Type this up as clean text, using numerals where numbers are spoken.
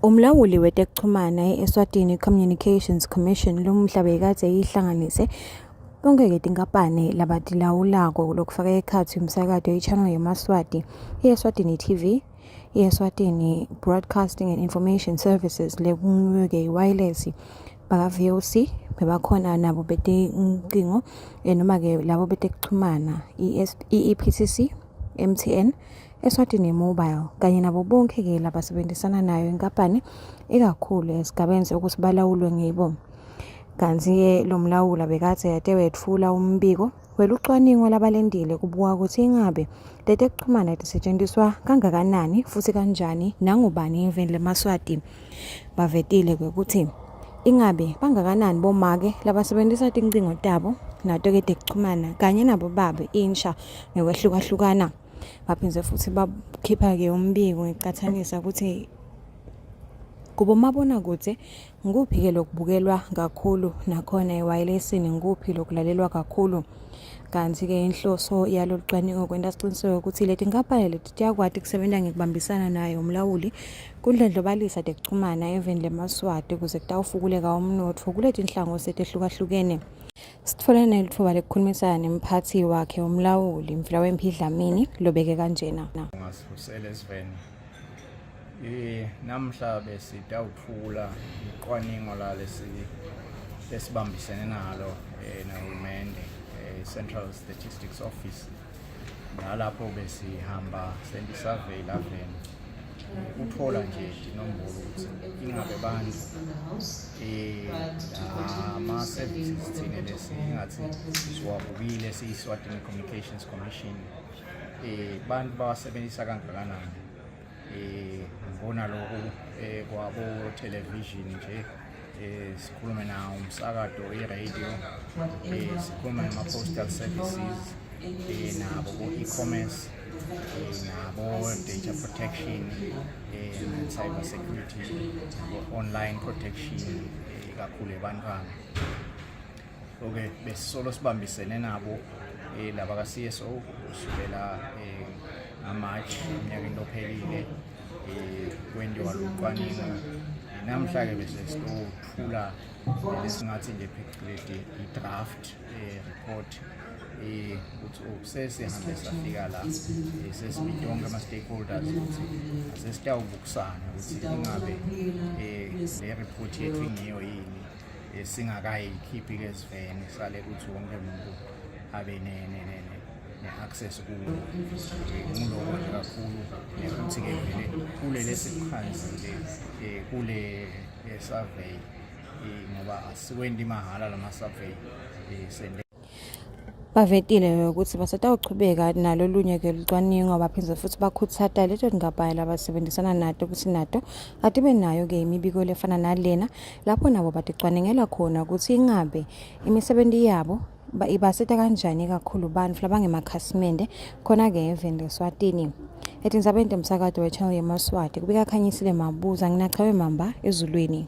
Umlawuli wetekuxhumana e-Eswatini Communications Commission lomuhla bekadze eyihlanganise tonkhe-ke tinkampani labatilawulako lokufaka ekhatsi umsakato i-channel yemaSwati, i-Eswatini TV, i-Eswatini Broadcasting and Information Services lekungiyo-ke iwayilesi baka-VOC bebakhona nabo betincingo noma-ke labo betekuchumana i-EPTC, MTN, Eswatini Mobile kanye nabo bonke-ke labasebenzisana nayo inkampani ikakhulu esigabeni sokuthi balawulwe ngibo. Kanti-ke lo mlawuli bekade ate wetfula umbiko welucwaningo labalendile kubuka ukuthi ingabe letekuxhumana tisetshenziswa kangakanani futhi kanjani nangubani eveni lemaSwati. Bavetile kwekuthi ingabe bangakanani bomake labasebenzisa tincingo tabo nato-ke tekuchumana kanye nabo babe insha ngekwehlukahlukana. Baphinde futhi bakhipha-ke umbiko ngikuqhathanisa ukuthi kubomabonakude ngikuphi-ke lokubukelwa kakhulu nakhona ewayilesini ngikuphi lokulalelwa kakhulu. Kanti-ke inhloso yalolu cwaningo kwenta siciniseko ukuthi leti nkampani leti tiyakwati kusebenta ngekubambisana naye umlawuli kundlondlobalisa tekuchumana eveni lemaSwati ukuze kutawufukuleka umnotfo kuleti nhlangothi letehlukahlukene. Sitfole nelitfuba lekukhulumisana nemphathi wakhe umlawuli Mfilawemphi Dlamini lobeke kanjena. Ngasivusela esiveni. Namhla besitawutfula ucwaningo la lesi lesibambisene nalo nahulumende Central Statistics Office nalapho besihamba senta i-survey laveni uthola nje inombolo ukuthi ingabe bantu ama-services thina lesingathi siwabukile siyi-Swatini Communications Commission bantu bawasebenzisa kangakanani. Ngibona lokhu kwabo television nje, sikhulume nawo umsakato i-radio, sikhulume nama-postal services, nabo bo-e-commerce, nabo data protection and cyber security, nabo online protection, kakhulu ebantwana. Okay, besisolo sibambisene nabo laba ka-CSO kusukela ngaMarch eminyakeni lophelile kwenziwa lucwaningo. Namhla-ke bese sitothula lesingathi nje pheceleti i-draft report ukuthi sesihambe safika la, sesibite onke ama-stakeholders ukuthi asesitawubukisana ukuthi ingabe le report yethu ingiyo yini, singakayikhiphi-ke esiveni sale ukuthi wonke umuntu abe ne-access kuwo. Nguloko nje kakhulu nekuthi-ke vele kulele esikukhanzile kule survey, ngoba asikwenti mahhala lama-survey sende. Bavetile ukuthi basatawuchubeka nalolunye-ke lucwaningo, baphindze futhi bakhutsata leto tinkampani labasebenzisana nato ukuthi nato atibe nayo-ke imibiko lefana nalena lapho nabo baticwaningela khona ukuthi ingabe imisebenti yabo ibasita kanjani kakhulu bantfu labangemakhasimende khona-ke eveni leSwatini. Etindzabeni temsakato we-channel yemaSwati kubika Khanyisile Mabuza, nginachawe Mamba ezulwini.